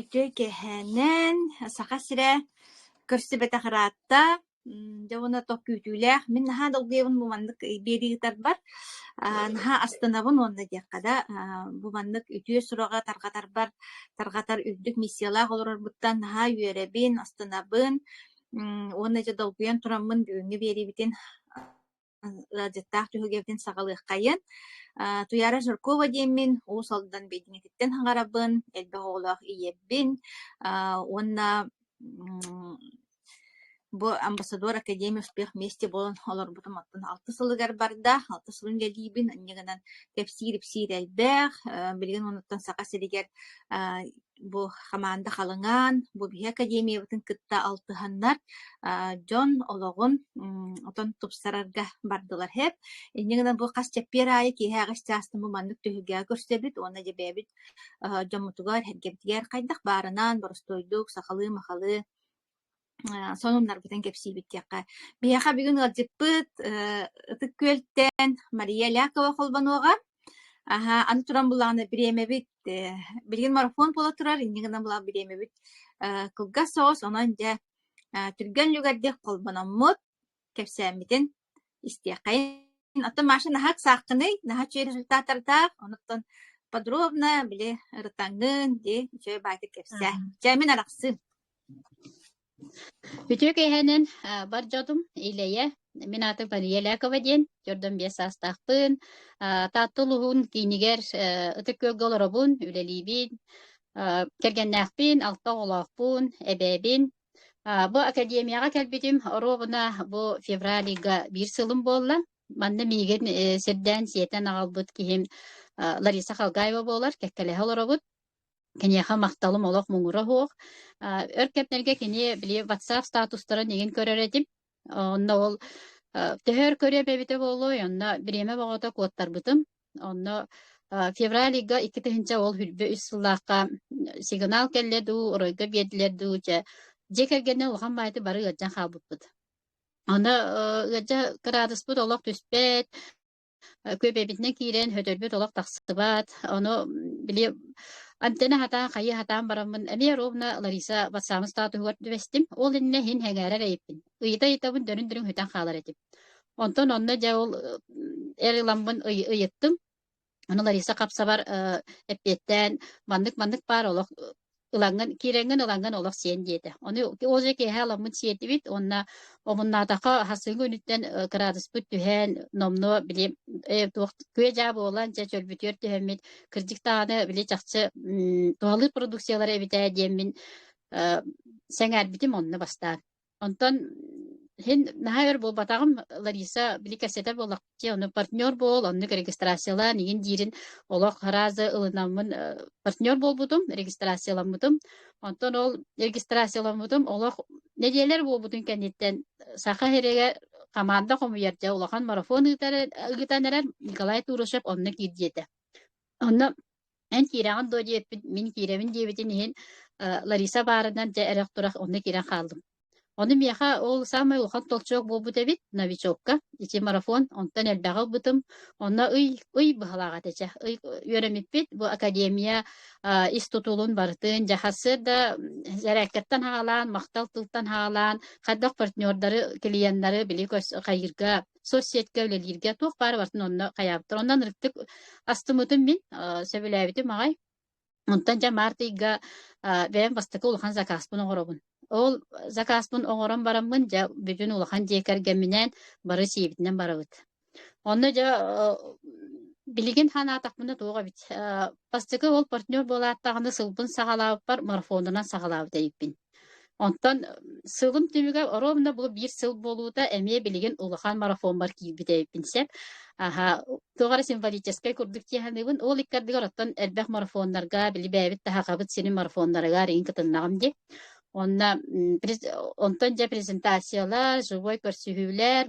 Үтүө киэһээнэн Саха сирэ көрсүбэтэх ыраатта, дьэ уонна туох күүтүүлээх. Мин наһаа долгуйабын бу маннык биэрии ыытарбар, наһаа астынабын уонна диэххэ да, бу маннык үтүө сураҕы тарҕатарбар, тарҕатар үрдүк миссиялаах олорорбуттан наһаа үөрэбин, астынабын уонна дьэ долгуйан тураммын бүгүҥҥү биэриибитин ыалдьыттаах түһүлгэбитин саҕалыаххайын. Туйаара Жиркова диэммин, Уус Алдан Бэйдиҥэтиттэн хаҥарабын, элбэх оҕолоох ийэбин уонна бу Амбассадор Академия Успех вместе буолан олорбутум оттон алта сылыгар барда, алта сылын үлэлиибин, инньэ гынан кэпсиир-ипсиир элбэх. Билигин онуттан Саха сиригэр бу хамаанда халыҥаан, бу биһи академиябытын кытта алтыһаннар дьон олоҕун отон тупсарарга бардылар һэп. Инньэ гынан бу хас чэппиэр аайы киэһэ аҕыс чаастан бу маннык түһүлгэҕэ көрсөбүт уонна дьэ бэйэбит дьоммутугар, сэргэбитигэр хайдах баарынан боростуойдук сахалыы-махалыы сонуннарбытын кэпсиибит диэххэ. Биһиэхэ бүгүн ыалдьыппыт Ытык Күөлтэн Мария Лякова холбонуоҕа. Аһа, аны туран буллаҕына бириэмэбит билигин марафон буола турар, инньэ гынан буллаҕына бириэмэбит кылгас соҕус, онон дьэ түргэн үлүгэрдик холбономмут, кэпсээммитин истиэххэйин. Оттон Маша наһаа ыксааххыный, наһаа үчүгэй результаттардаах, онуттан подробно били ырытаҥҥын дии үчүгэй баайдык кэпсээ. Чэ, мин арахсыым. Үтүө киэһэнэн бар дьонум Илэйэ, мин аатым Мария Лякова диэн, 45 саастаахпын, Таатта улууһун киинигэр Ытык Күөлгэ олоробун, үлэлиибин, кэргэннээхпин, алта оҕолоохпун, эбээбин. Бу академияҕа кэлбитим оруобуна бу февраль ыйга биир сылым буолла. Манна миигин сирдээн сиэтэн аҕалбыт киһим Лариса Халгаева буолар, кэккэлэһэ олоробут. Киниэхэ махталым олох муҥура суох. Өр кэмнэргэ кини били WhatsApp статустарын игин көрөр этим. Онно ол төһө өр көрүөм эбитэ буолуой, онно бириэмэ бөҕөтө куоттарбытым. Онно февраль ыйга 2000 ол хүрбэ үс сыллаахха сигнал кэллэ дуу, оройго биэрдилэр дуу, дьэ дьиэ кэргэнинэн улахан баайты бары ыалдьан хаалбыппыт. Онно ыалдьа кыраадыспыт олох түспэт, Күөбэбитинэн киирэн хөтөрбүт олох тахсыбат. Ону били антенна хатаан, хайыы хатаан бараммын эмиэ ровно Лариса ватсаабын статуһугар түбэстим. Ол иннинэ иһин сэҥээрэр эйиппин. Ыйыта-ыйытабын дөрүн-дөрүн сүтэн хаалар этим. Онтон онно дьэ ол эр ыламмын ыйыттым. Ону Лариса хапсабар эппиэттээн маннык-маннык баар олох ылаҥҥын киирэҥҥин ылаҥҥын олох сиэн диэтэ. Ону ол же киэһэ ыламмыт сиэтибит уонна омуннаатахха хасыҥҥы күнүттэн кыраадыспыт түһэн номнуо били туох күө-дьаа буолан дьэ чөлбүтүгэр түһэммит кырдьык даҕаны били чахчы туһалыыр продукциялара эбит ээ диэммин сэҥээрбитим онно бастаан. Онтон иһин наһаа өр буолбатаҕым Лариса били кэпсэтэр буоллахпыт дии, ону партнер буол, оннук регистрациялаан игин диирин олох разы ылынаммын партнер буолбутум, регистрацияламмытым. Онтон ол регистрацияламмытым олох нэдиэлэр буолбутун кэнниттэн Саха сиригэр хамаанда хомуйар дьэ улахан марафон ыытар ыытан эрэр Николай Турушев онно киирдиэтэ. Онно эн киирэҕин дуо диэппит, мин киирэбин диэбитин иһин Лариса баарынан дьэ эрэх-турах онно киирэн хааллым. Ону миэхэ ол саамай улахан толчок буолбут эбит, новичокка, ити марафон, онтон элбэҕи ылбытым. Онно ый, ый быһалаах этэ чэ. Ый үөрэммиппит, бу академия ис тутулун барытын, дьэ да зэрээккэттэн хаалаан, махтал тылтан хаалаан, хайдах партнердары, клиеннары били хайыырга соцсетка үлэлииргэ туох баар барытын онно хайаабыттар. Онон ырыктык астыммытым мин, сөбүлээбитим аҕай. Онтон дьэ март ыйга бэйэм бастакы улахан заказпын оҥоробун. Ол заказпын оҥорон бараммын дьэ бүтүн улахан дьиэ кэргэмминээн бары сиэбитинэн барабыт. Онно дьэ билигин санаатахпына туох эбит бастакы ол партнер буолааттаҕына сылбын саҕалаабыппар марафонунан саҕалаабыт эбиппин. Онтон сылым түмүгэ оруобуна бу биир сыл буолуута эмиэ билигин улахан марафоммар киирбит эбиппин сөп. Аһа, туох эрэ символическай курдук дии саныыбын. Ол икки ардыгар оттон элбэх марафоннарга, били бэйэбит таһаҕабыт сирин марафоннарыгар иҥ кытыннаҕым дии. Онно онтон дьэ презентациялар, живой көрсүһүүлэр,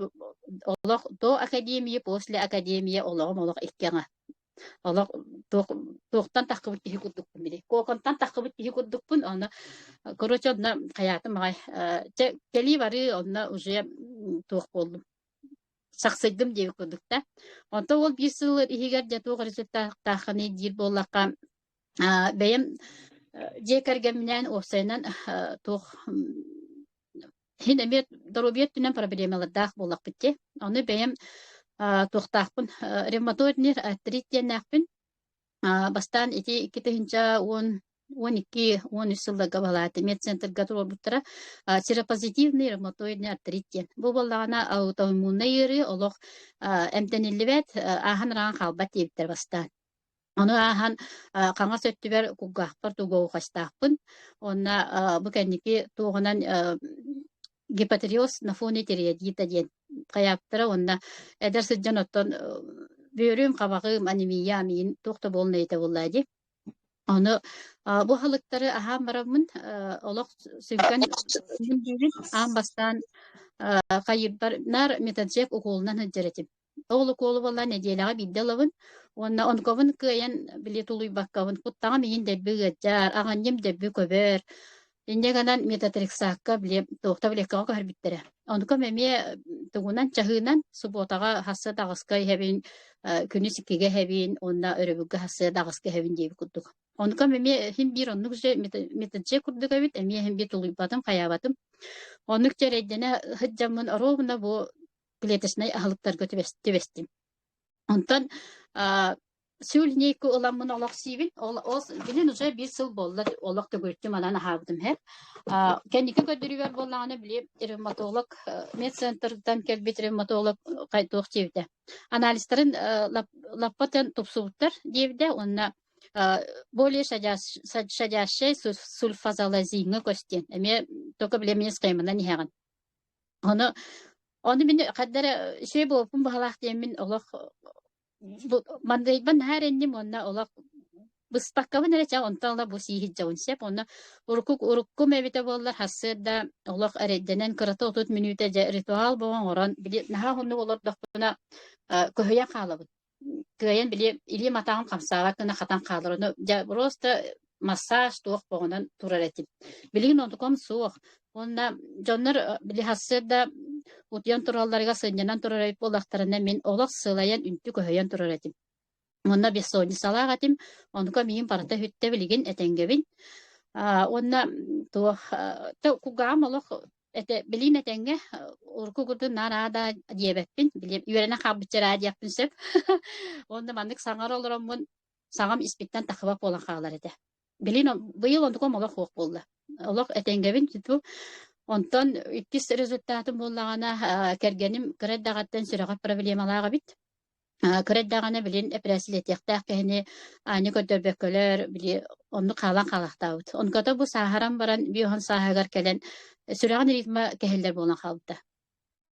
олох до академии, после академии олоҕум олох икки аҥа. Олох туох туохтан таххыбыт киһи курдукпун били. Куоконтан таххыбыт киһи курдукпун, онно короче онно хайаатым аҕай чэ кэлии барыы онно уже туох буоллум сахсыйдым диэбит курдук да. Онтон ол биир сыл иһигэр дьэ туох результаттааххыный диир буоллахха бэйэм. Дьиэ кэргэмминээн уопсайынан туох иһин эмиэ доруобуйа өттүнэн проблемалардаах буоллахпыт дии. Ону бэйэм туохтаахпын ревматоидный артрит диэннээхпин. Бастаан ити 2010, 12, 13 сылларга баһылаата медцентрга туруорбуттара. Серопозитивный ревматоидный артрит диэн. Бу буоллаҕына аутоиммуннай ыарыы олох эмтэниллибэт, ааһан-араҕан хаалбат диэбиттэр бастаан. Ону ааһан хаҥас өттүбэр кулгаахпар тугоухастаахпын уонна бу кэнники туоҕунан гипотереоз на фоне тириодита диэн хайаабыттара уонна эдэр сылдьан оттон бүөрүм, хабаҕым, анемия, амиин туох да буолунай этэ буоллаа дии. Ону бу аһылыктары аһаан бараммын олох сүҥкэн аан бастаан хайыырбар наар метаджек укуолунан сылдьар этим. Ол укуолу буолла нэдиэлэҕэ биирдэ ылабын уонна онкобун кыайан били тулуйбаккабын куттаҕым иһин дэлби ыалдьар, аҕынньым дэлби көбөр. Инньэ гынан метатрексакка били туох таблеткаҕа көһөрбүттэрэ. Онком эмиэ тугунан чаһыынан субуотаҕа хасса даҕыска иһэбин, күнүс иккигэ иһэбин уонна өрөбүлгэ хасса даҕыска иһэбин диэбит курдук. Онком эмиэ иһин биир оннук же метаджек курдук эбит, эмиэ иһин биир тулуйбатым, хайаабатым. Оннук дьэрэйдэнэ сылдьаммын оруобуна бу клеточнай аһылыктарга түбэстим. Онтон сүүл линейка ыламмын олох сиибин. Ол, ол билин уже биир сыл буолла олох төгүрүччү манан аһаабытым иһэр. Кэнники көрдөрүүбэр буоллаҕына били ревматолог медцентртан кэлбит ревматолог туох диэбитэ. Анализтарын лаппа тупсубуттар диэбитэ уонна более щадящий сульфазолазиҥҥа көстүөн. Эмиэ только били эмиэ схеманан иһэҕин. Ону ону мин хайда эрэ үчүгэй буолбуппун баҕалаах диэммин олох бу мандайбын наһаа эрэнним уонна олох быспаккабын эрэ чэ онтон ыла бу сии сылдьабын сөп уонна урукку уруккум эбитэ буоллар сарсыарда олох эрэйдэнэн кырата 30 мүнүүтэ дьэ ритуал буолан оҥорон били наһаа уһуннук олордохпуна көһүйэн хаалабын. Кыайан били илиим атаҕым хамсаабат гына хатан хаалар. Ону дьэ просто массаж туох боҕунан турар этим. Билигин онтукам суох. Уонна дьоннор били сарсыарда утуйан туралларыгар сынньанан турар эбит буоллахтарына мин олох сылайан үнтү көһүйэн турар этим. Уонна бессонницалаах этим. Онука миигин барыта үһүттэ билигин этэҥҥэбин. Уонна туох кугаам олох этэ билиин этэҥҥэ урукку курдук наар аа диэбэппин били үөрэнэн хаалбычча эрээ диэхпин сөп уонна маннык саҥара олороммун саҥам испиттэн тахыбат буолан хаалар этэ билин быйыл онтукам олох суох буолла олох этэҥҥэбин типу онтон иккис результатым буоллаҕына кэргэним кыра эрдэҕиттэн сүрэҕэр проблемалаах эбит Кыра эрдэҕинэ билин эпэрээссийэлэтиэхтээх киһини аанньа көрдөрбөккөлөр, били оннук хаалан хаалаахтаабыт. Онкото бу сааһыран баран 50 сааһыгар кэлэн сүрэҕин ритмэ кэһиллэр буолан хаалбыта.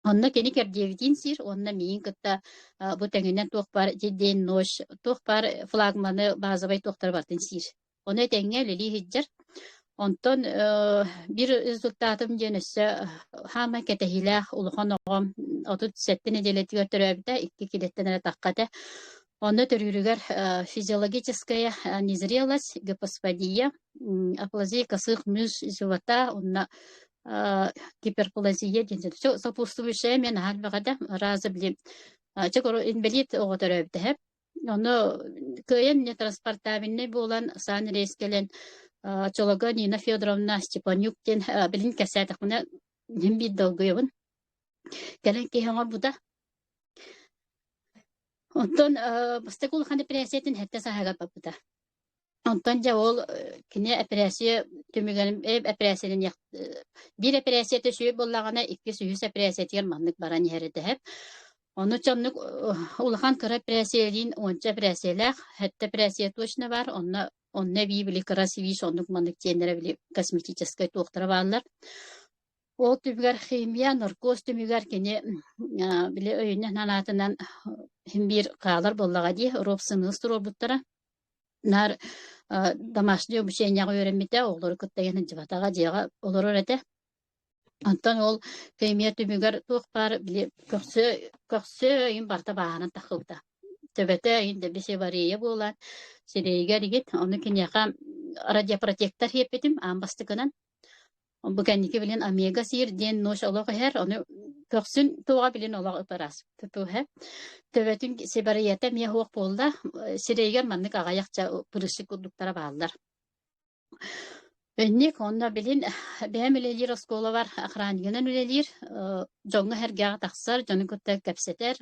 Онно кини кэрдиэбитин сиир уонна миигин кытта бу тэҥинэн туох баар день ночь туох баар флагманы базовай туохтары барытын сиир. Ону этэҥҥэ үлэлии сылдьар. Онтон биир результатым диэн өссө хаамай кэтэһиилээх улахан оҕом 37 нэдиэлэтигэр төрөөбүтэ, икки килэттэн эрэ тахха этэ. Онно төрүүрүгэр физиологическая незрелость, гипоспадия, аплазия косых мышц живота, уонна гиперплазия диэн сопутствующая мен аһар бэҕэдэ раза били чэ инбэлиит оҕо төрөөбүтэ Ону кыайан нетранспортабельнай буолан саан рейс кэлэн оччолорго Нина Федоровна Степанюк диэн билин кэпсээтэхпинэ иһин биир долгуйабын. Кэлэн киһи оҥорбута. Онтон бастакы улахан эпэрээссийэтин сэттэ сааһыгар барбыта. Онтон дьэ ол кини эпэрээссийэ түмүгэр эпэрээссийэлэниэх биир эпэрээссийэтэ үчүгэй буоллаҕына, иккис, үһүс эпэрээссийэтигэр маннык баран иһэр этэ эһэм. Ону чоннук улахан кыра эпэрээссийэлиин уонча эпэрээссийэлээх, сэттэ эпэрээссийэ точно баар, онно онно эбии били кыра свич оннук маннык диэннэрэ били косметическай туохтара бааллар. Ол түмүгэр химия, наркоз түмүгэр кини били өйүнэн санаатынан син биир хаалар буоллаҕа дии, робсымыыс туруорбуттара. Наар домашнее обучениеҕа үөрэммитэ, оҕолору кытта сылдьыбатаҕа, дьиэҕэ олорор этэ. Онтон ол химия түмүгэр туох баар били көхсө көхсө өйүн барыта бааһынан таххыбыта. Төбөтө өйүн дэби севария буолан сирэйигэр игит ону киниэхэ радиопротектор сиэппитим аан бастакынан. Бу кэнники билин омега сиир диэн ночь олох иһэр, ону көхсүн туоҕа билин олох ыпыраас тутуһа. Төбөтүн сибарыйата эмиэ суох буолла, сирэйигэр маннык аҕыйахча пырыщик курдуктара бааллар. Инник онно билин бэйэм үлэлиир оскуолабар охраннигынан үлэлиир, дьоҥҥо-сэргэҕэ тахсар, дьону кытта кэпсэтэр,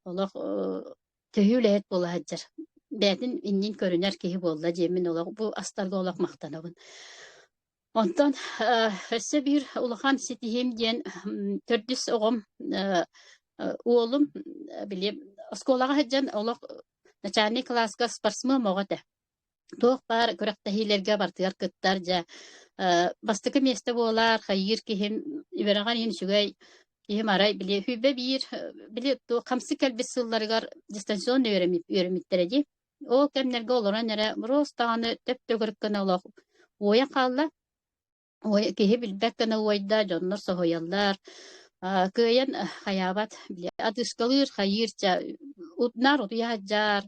олох төһүү үлэһит буола сылдьар. Бэйэтин иннин көрүнэр киһи буолла диэммин олох бу астарга олох махтанабын. Онтон өссө биир улахан ситиһиим диэн төрдүс оҕом уолум били оскуолаҕа сылдьан олох начальнай кылааска спортсмен оҕо этэ. Туох баар күрэхтэһиилэргэ барытыгар кыттар дьэ бастакы миэстэ буолар, хайыыр киһим үөрэҕэр иһин үчүгэй киһим арай били сүүрбэ биир били туох хамсык кэлбит сылларыгар дистанционно үөрэммиттэрэ дии. Ол кэмнэргэ олорон эрэ мороз даҕаны төп-төгүрүк гына олох уойан хаалла. Уой киһи билбэт гына уойда, дьоннор соһуйаллар. Кыайан хайаабат, били адыскалыыр, хайыыр ча наар утуйа сылдьар.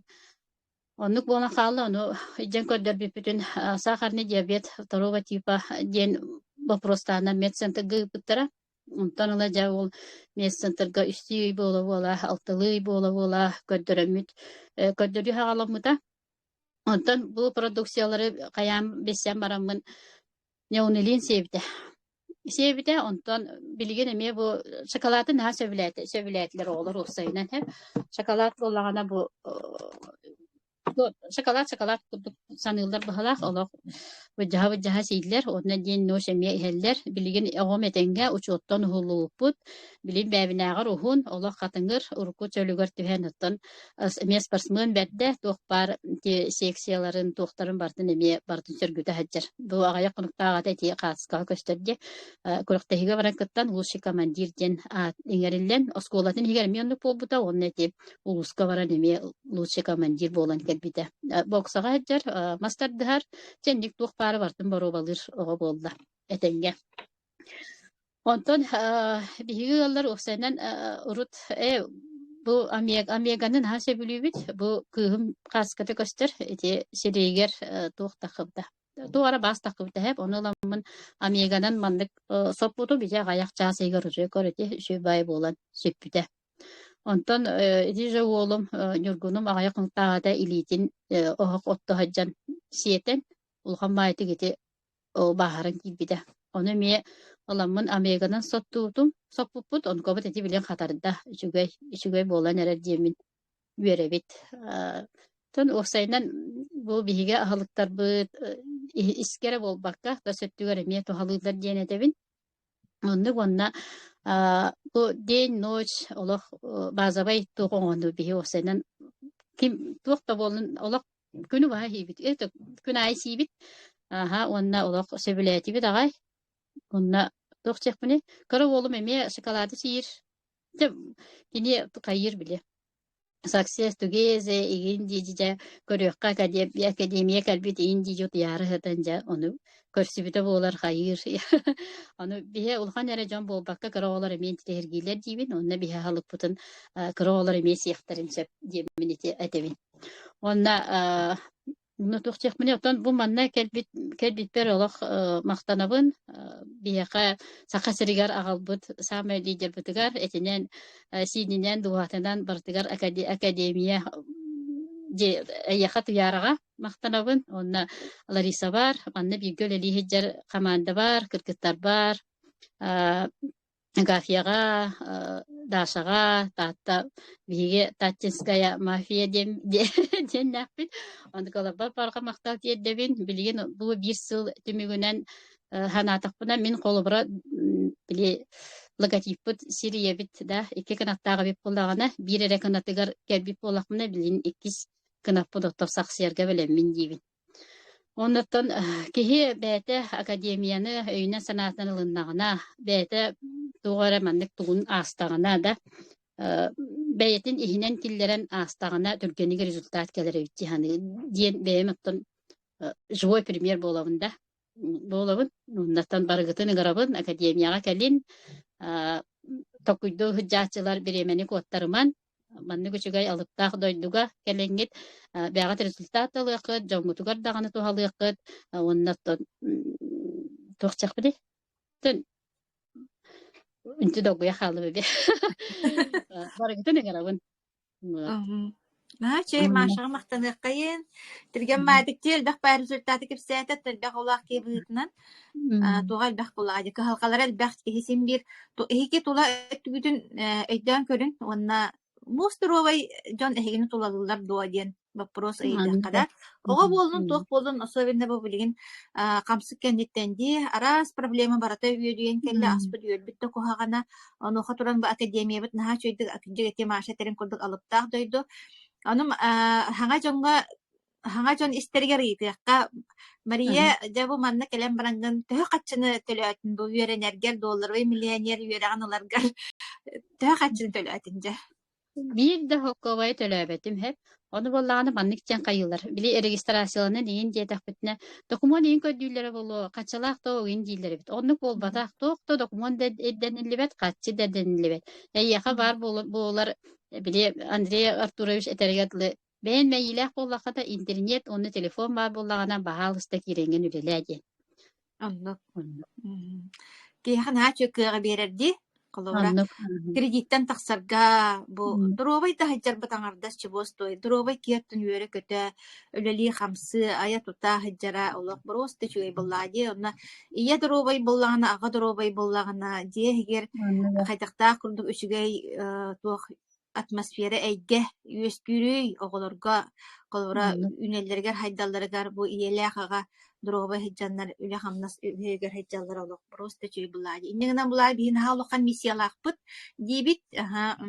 Оннук буолан хаалла, ону илдьэн көрдөрбүппүтүн сахарный диабет второго типа диэн боппуруостааннар медцентрга ыыппыттара. Онтон ыла дьэ ол медцентрга үстүү ый буола-буола, алталыы ый буола-буола көрдөрөммүт, көрдөрүү саҕаламмыта. Онтон бу продукциялары хайаан билсэн бараммын неонилин сиэбитэ. Сиэбитэ, онтон билигин эмиэ бу шоколады наһаа сөбүлээтэ, сөбүлээтилэр оҕолор уопсайынан һэ. Шоколад буоллаҕына бу Шоколад шоколад курдук саныыллар быһалаах олох былдьаһа-былдьаһа сииллэр уонна диэн ночь эмиэ иһэллэр. Билигин оҕом этэҥҥэ учуоттан уһуллубуппут. Билин бэйэбинээҕэр уһун, олох хатыҥыр, урукку чөлүгэр түһэн оттон эмиэ спортсмен бэрдэ, туох баар ити секцияларын, туохтарын барытын эмиэ барытын сөргүтэ сылдьар. Бу аҕыйах хонуктааҕыта ити хаартыскаҕа көстөр дии. Күрэхтэһиигэ баран кыттан лучший командир диэн аат иҥэриллэн, оскуолатын иһигэр эмиэ оннук буолбута уонна ити улууска баран эмиэ лучший командир буолан кэлбитэ. Боксаҕа сылдьар, мас тардыһар, чэнник туох баара барытын боруобалыыр оҕо буолла этэҥҥэ. Онтон биһиги ыаллар уопсайынан урут бу омеганы наһаа сөбүлүүбүт. Бу кыыһым хааската көстөр ити сирэйигэр туох таххыбыта. Туох эрэ баас таххыбыта эһэп. Ону ыламмын омеганан маннык соппутум ити аҕыйах чаас иһигэр уже көр ити үчүгэй баай буолан сүппүтэ. Онтон ити же уолум Ньургунум аҕыйах хонуктааҕыта илиитин оһох отто сылдьан сиэтэн улахан баайытык ити бааһыран киирбитэ. Ону эмиэ ыламмын омеганан соттуутум, соппуппут, онкобут ити билин хатарда, үчүгэй, үчүгэй буолан эрэр диэммин үөрэбит. Оттон уопсайынан бу биһиги аһылыктарбыт искэ эрэ буолбакка, тас өттүгэр эмиэ туһалыыллар диэн этэбин. Оннук уонна бу день, ночь олох базовай туох оҥоһунну биһи уопсайынан ким туох да буоллун олох күнү быһа сиибит. Это күн аайы сиибит. Аха уонна олох сөбүлээтибит аҕай. Уонна туох диэхпиний? Кыра уолум эмиэ шоколады сиир. Дьэ кини хайыыр били. Success together игин дии дьэ көрүөххэ академия кэлбит иин дии утуйаары сытан дьэ ону көрсүбүтэ буолар хайыыр ону биһи улахан эрэ дьон буолбакка кыра оҕолор эмиэ интириэһиргииллэр диибин уонна биһи аһылыкпытын кыра оҕолор эмиэ сиэхтэрин сөп диэммин ити этэбин уонна Ну, туох диэхпиний, оттон бу манна кэлбит кэлбиппэр олох махтанабын. Биһиэхэ Саха сиригэр аҕалбыт саамай лидербытыгар этинэн, сиининэн, дууһатынан барытыгар академия эйиэхэ Туйаараҕа махтанабын. Уонна Лариса баар, манна бииргэ үлэлии сылдьар хамаанда баар, кыргыттар баар. Агафьяҕа, Дашаҕа, Таатта биһиги Таттинская мафия диэн диэннээхпит. Онтукаларбар барҕа махтал тиэрдэбин. Билигин бу биир сыл түмүгүнэн санаатахпына мин холобура били логотиппыт сир ийэбит да икки кынаттаах эбит буоллаҕына биир эрэ кынатыгар кэлбит буоллахпына билигин иккис кынаппыт оттон сахсыйарга бэлэммин диибин. Оннуттан киһи бэйэтэ академияны өйүнэн-санаатынан ылыннаҕына, бэйэтэ туох эрэ маннык тугун аастаҕына да, бэйэтин иһинэн киллэрэн аастаҕына түргэнник результат кэлэр эбит дии саныы диэн бэйэм оттон живой пример буолабын да буолабын. Оннуттан барыгытын ыҥырабын, академияҕа кэлин, толкуйдуу сылдьааччылар бириэмэни куоттарыман, Маннык үчүгэй алыптаах дойдуга кэлэҥҥит бэйэҕит результат ылыаххыт, дьоҥҥутугар даҕаны туһалыаххыт уонна оттон туох диэхпиний? Үнтү долгуйа хааллым эбит. Барыгытын ыҥырабын. Наһаа үчүгэй Онно Машаҕа махтаныаххайын. Түргэн баайдык элбэх баар результаты кэпсээтэ, элбэх оҕолоох киһи быһыытынан туоҕа элбэх буоллаҕа дии, кыһалҕалара элбэх киһи син биир эһиги тула өттүгүтүн өйдөөн көрүн уонна муус доруобай дьон эһигини тулалыыллар дуо диэн боппуруос Маннык ыйытыахха да. Оҕо буоллун, туох буоллун, особенно бу билигин хамсык кэнниттэн дии араас проблема барыта үөдүйэн кэллэ, аспыт-үөлбүт да куһаҕана. Онуоха туран бу академиябыт наһаа үчүгэйдик академия Маша этэрин курдук алыптаах дойду. Ону хаҥа дьоҥҥо хаҥа дьон истэригэр ыйытыахха Мария, дьэ бу манна кэлэн бараҥҥын төһө хаччыны төлөөтүн бу үөрэнэргэр, долларовый миллионер үөрэҕин ыларгар төһө хаччыны төлөөтүн дьэ? Биир да холкуобайы төлөөбөтүм һэп. Ону буоллаҕына маннык диэн хайыылар. Били регистрацияланан иин диэтэхпитинэ, докумуон иин көрдүүллэрэ буолуо, хаччылаах да иин дииллэр эбит. Оннук буолбатах, туох да докумуон да ирдэниллибэт, хаччы да ирдэниллибэт. Эйиэхэ баар буолар, били Андрей Артурович этэригэр дылы, бэйэн мэйиилээх буоллахха да интернет уонна телефон баар буоллаҕына, баһаалыста киирэҥҥин үлэлээ диэн. Оннук. Оннук. Киһиэхэ наһаа үчүгэй кыаҕы биэрэр дии. Холобура, Оннук. кредиттэн тахсарга бу доруобай да сылдьарбыт аҥардас чубуос туой, доруобай киһи оттон үөрэ-көтө, үлэлии-хамсыы, айа-тута сылдьара олох боруоста үчүгэй буоллаҕа дии. Онно ийэ доруобай буоллаҕына, аҕа доруобай буоллаҕына, дьиэ иһигэр Оннук. хайдахтаах курдук үчүгэй туох атмосфера эйгэ үөскүүрүй оҕолорго холобура Оннук. үүнэллэригэр хайдалларыгар бу ийэлээх аҕа доруобай сылдьаннар үлэ-хамнас үөһүгэр сылдьаллара олох просто үчүгэй былаа дии. Инньэ гынан былаа биһи наһаа улахан миссиялаахпыт диибит. Аһа,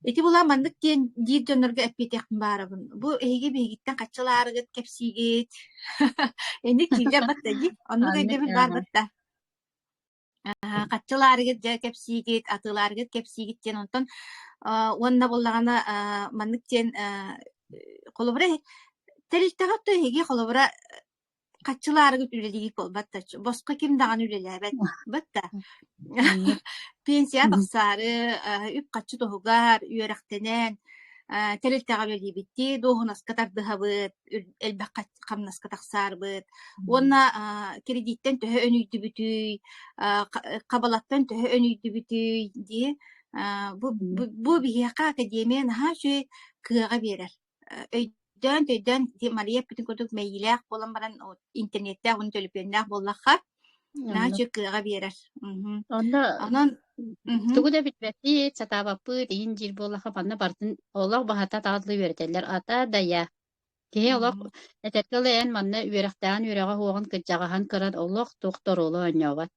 ити булаа маннык диэн диир дьоннорго эппиэтэхпин баарабын. Бу эһиги биһигиттэн хаччылаарыгыт кэпсиигит. Инник дииллэр батта дии. Оннук Оннук. өйдөбүл баар батта. Хаччылаарыгыт дьэ кэпсиигит, атыылаарыгыт кэпсиигит диэн онтон уонна буоллаҕына маннык диэн холобура тэрилтэҕэ то эһиги холобура хаччылаарыгыт үлэлиигит буолбат да босхо ким даҕаны үлэлээбэт бат да Оннук. пенсия тахсаары үп-харчы туһугар үөрэхтэнэн тэрилтэҕэ үлэлиибиттии дуоһунаска тардыһабыт элбэх хамнаска тахсаарбыт уонна кредиттэн төһө өнүйдүбүтүй, хабалаттан төһө өнүйдүбүтүй дии бу, бу биһиэхэ академия наһаа үчүгэй кыаҕа биэрэр. Өйдөөн төйдөөн Мария эппитин курдук мэйиилээх буолан баран интернеттээх уонна төлөпүөннээх буоллахха наһаа Оннук. үчүгэй кыаҕа биэрэр. Онно Онон тугу да билбэппит, сатаабаппыт, иһин диир буоллахха манна барытын олох баһата таҕыллыы үөрэтэллэр. Ата да я Киһи олох этэргэ дылы эн манна үөрэхтээҕин үөрэҕэ суоҕун кырдьаҕаһын кыран олох туох да оруолу оонньообот.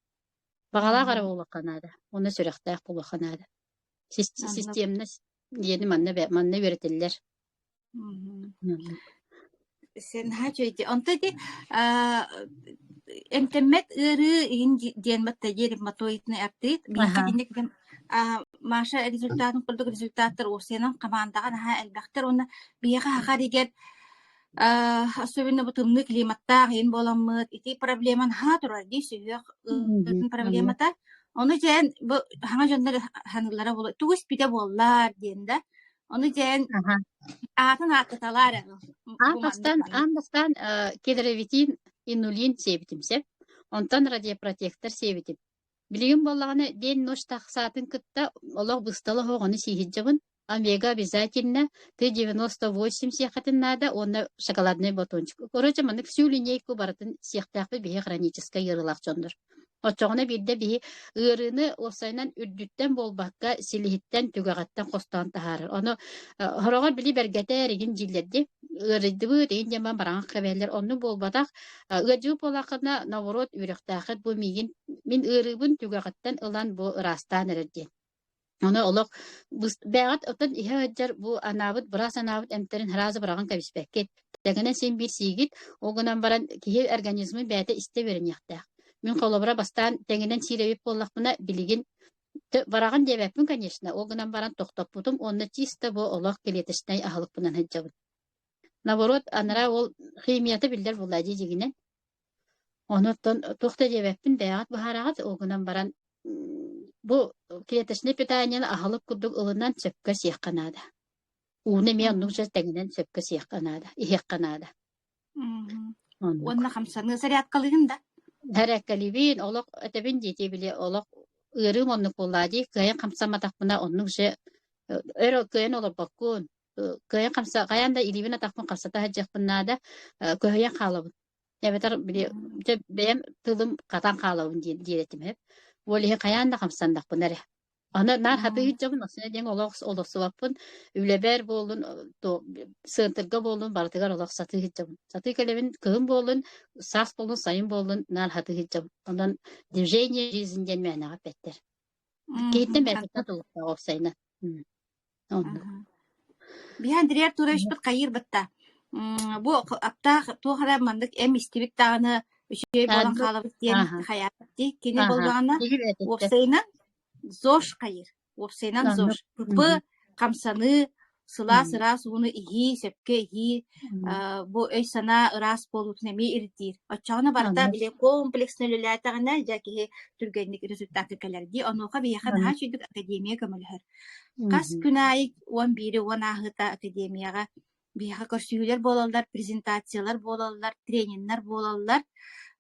Баҕалаах эрэ буолуохха наада уонна сүрэхтээх буолуохха наада. Системность диэни манна манна үөрэтиллэр. Сен наһаа үчүгэй Онто ити эмтэммэт ыарыы иһин диэн батта диэн ревматоидный артрит. Биһиэхэ итинник Маша результатын курдук результаттар уопсайынан хамаандаҕа наһаа элбэхтэр уонна биһиэхэ саха эригэр особенно бу тымныы климаттаах иһин буоламмыт ити проблема наһаа турар дии сүһүөх ыарыытын проблемата. Ону дьээн бу саҥа дьоннор саныыллара буолуо тугу испитэ буоллар диэн да. Ону дьээн аатын ааттаталаар эрэ Аан бу маннык бастаан маннык. аан бастаан кедровитин инулин сиэбитим сөп. Онтон радиопротектор сиэбитим. Билигин буоллаҕына день-ночь тахсаатын кытта олох быстала оһоҕону сииһирдьэбин. Омега обязательно, Т-98 сиэххитин наада уонна шоколадный батончик. Короче, маннык всю линейку барытын сиэхтээхпит биһи хроническай ыарыылаах дьоннор. Оччоҕуна биирдэ биһи ыарыыны уопсайынан үрдүттэн буолбакка, силиһиттэн, түгэҕиттэн хостоон таһаарар. Ону сороҕор били бэргэтээр игин дииллэр дии. Ыарыйдыбыт, игин диэн баран бараҥах кэбиһэллэр. Оннук буолбатах. Ыалдьыбыт буоллаххына, наоборот, үөрэхтээххит бу миигин мин ыарыыбын түгэҕиттэн ылан бу ыраастаан эрэр диэн. Ону олох бэйэҕит оттон иһэ сылдьар бу анаабыт быраас анаабыт эмтэрин сразу быраҕан кэбиспэккит. Тэҥинэн син биир сиигит, ол гынан баран киһи организмын бэйэтэ истэ үөрэниэхтээх. Мин холобура бастаан тэҥинэн сиир эбит буоллахпына, билигин бараҕын диэбэппин, конечно, ол гынан баран тохтоппутум уонна чисто бу олох клеточнай аһылыкпынан сылдьабын. Наоборот, анараа ол химията биллэр буолла дии дьиҥинэн. Онуттан туох да диэбэппин, бэйэҕит быһаараҕыт, ол гынан баран бу клеточнай питаниены аһылык курдук ылынан сөпкө сиэххэ наада. Ууну эмиэ оннук дьэ тэҥинэн сөпкө сиэххэ наада, иһиэххэ наада. Оннук. Уонна хамсаныы зарядкалыыгын да? Зарядкалыыбын, олох этэбин диэтии били олох ыарыым оннук буоллаа дии, кыайан хамсамматахпына оннук же өр кыайан олорбоккун. Кыайан хамса хайаан да илиибин атахпын хамсата сылдьыахпын наада, көһүйэн хаалабын. Эбэтэр били дьэ бэйэм тылым хатан хаалабын диэн диир этим эп. Ол иһин хайаан да хамсаннахпына эрэ. Аны наар хатыы сылдьабын, осуна диэн олох олохсубаппын. Үлэбэр буоллун, сыантырга буоллун, барытыгар олох сатыы сылдьабын. Сатыы кэлэбин, кыһын буоллун, саас буоллун, сайын буоллун, наар хатыы сылдьабын. Онон движение жизнь диэн мээнэҕэ эппэттэр. Киһиттэн бэйэтиттэн тутулуктаах уопсайынан. Оннук. Биһи Андрей Артуровичпыт хайыыр батта. Бу аптаах туох эрэ маннык эм истибит даҕаны үчүгэй буолан хаалабыт диэн хайаабыт дии. Кини буоллаҕына уопсайынан ЗОЖ хайыыр. Уопсайынан ЗОЖ. ПП хамсаныы, сылаас ыраас ууну иһии, сөпкө иһии, бу өй-санаа ыраас буолуутун эмиэ ирдиир. Оччоҕуна барыта били комплексно үлэлээтэҕинэ, дьэ киһи түргэнник результакка кэлэр дии. Онуоха биһиэхэ наһаа үчүгэй академия көмөлөһөр. Хас күн аайы 11-и 10 ааһыыта академияҕа биһиэхэ көрсүһүүлэр буолаллар, презентациялар буолаллар, трениннэр буолаллар.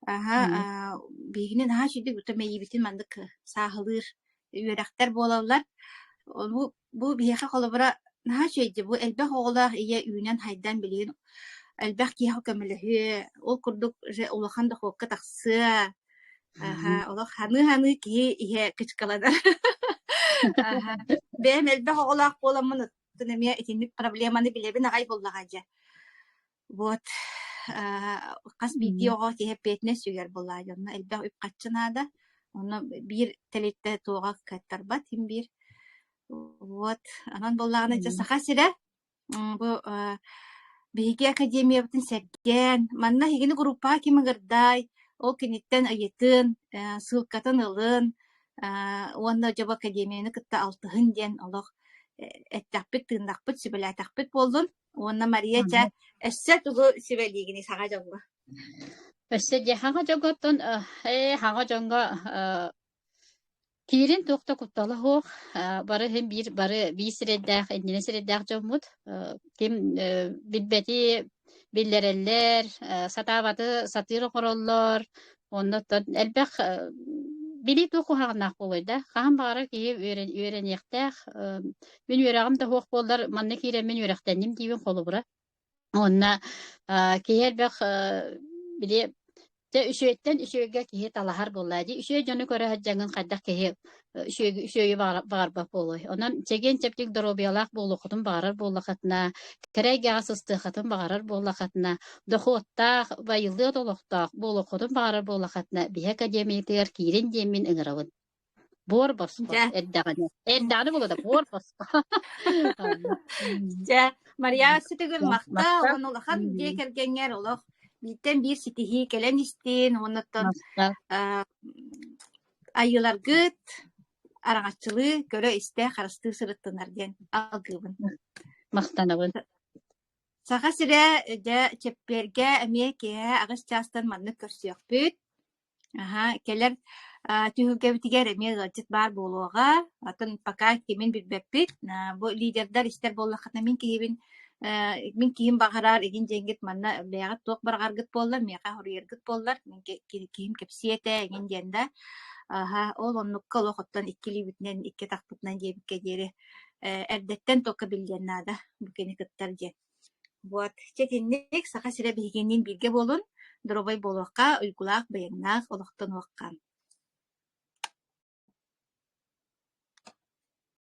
Аһа, биһигини наһаа үчүгэй ута мэйиибитин маннык сааһылыыр үөрэхтэр буолаллар. Бу, бу биһиэхэ холобура наһаа үчүгэй дии, бу элбэх оҕолоох ийэ үүнэн-хайдан билигин элбэх киһиэхэ көмөлөһүө, ол курдук уже улахан дохуокка тахсыа. Аһа, олох ханыы-ханыы киһи иһэ кычкаланар. Аһа, бэйэм элбэх оҕолоох буоламмын оттон эмиэ итинник проблеманы билэбин аҕай буоллаҕа дьэ. Вот, хас биирдии оҕо киһи эппиэтинэс сүгэр буоллаҕа дьэ, онно элбэх үп-харчы наада. Онно биир тэрилтэ туоҕа кыаттарбат син биир. Вот, онон буоллаҕына дьэ Саха сирэ бу биһиги академиябытын сэргээн, манна эһигини группаҕа ким ыҥырдай, ол киниттэн ыйытын, ссылкатын ылын уонна дьэ бу академияны кытта алтыһын диэн олох эттэхпит, тыыннахпыт, сүбэлээтэхпит буоллун. Уонна Мария чэ, өссө тугу сүбэлиигиний саҥа дьоҥҥо? Өссө дьэ хаҥа дьоҥҥоттон хаҥа дьоҥҥо киирин туох да куттала суох. Бары иһин биир бары биир сирэйдээх, иннинэ сирэйдээх дьоммут. Ким билбэти биллэрэллэр, сатаабаты сатыыр оҥороллор. Оннуттан элбэх билии туох куһаҕаннаах буолуой да, хаһан баҕарар киһи үөрэниэхтээх. Мин үөрэҕим да суох буоллар, манна киирэммин үөрэхтэнним диибин холобура. Уонна киһи элбэх били дьэ үчүгэйтэн үчүгэйгэ киһи талаһар буоллаа дии. Үчүгэй дьону көрө сылдьаҥҥын хайдах киһи үчүгэйи үчүгэйи баҕарбат буолуой. Онон чэгиэн-чэбдик доруобуйалаах буолуоххутун баҕарар буоллаххытына, кэрэ эйгэҕэ сыстыаххытын баҕарар буоллаххытына, дохуоттаах, байылыат олохтоох буолуоххутун баҕарар буоллаххытына, биһи академиятыгар киирин диэммин ыҥырабын. Буор босхо Дьэ, эрдэҕинэ. Эрдэҕинэ буолуо да буор босхо. Дьэ, Мария өссө махтал Махтал. уонна улахан дьиэ кэргэҥҥэр олох бииртэн биир ситиһии кэлэн истин уоннаттан Махтал. айыыларгыт араҥаччылыы көрө-истэ харыстыы сырыттынар диэн алгыыбын. Махтанабын. Саха сирэ дьэ чэппиэргэ эмиэ киэһэ 8 чаастан маннык көрсүөхпүт. Аһа, кэлэр түһүлгэбитигэр эмиэ ыалдьыт баар буолуоҕа. Атын пока кимин билбэппит. Бу лидердар истэр буоллаххытына мин киһибин мин киһим баҕарар игин диэҥҥит манна бэйэҕит туох барҕаргыт буоллар, миэхэ хоруйаргыт буоллар, мин киһим кэпсиэ этэ игин диэн да. Аһа, ол оннукка олох оттон икки илиибитинэн, икки атахпытынан диэбиккэ диэри эрдэттэн туохха биллиэн наада бу кини кыттар диэн. Вот, чэ итинник Саха сирэ биһигинниин бииргэ буолун, доруобай буолуохха, уйгулаах, быйаҥнаах олохтонуохха.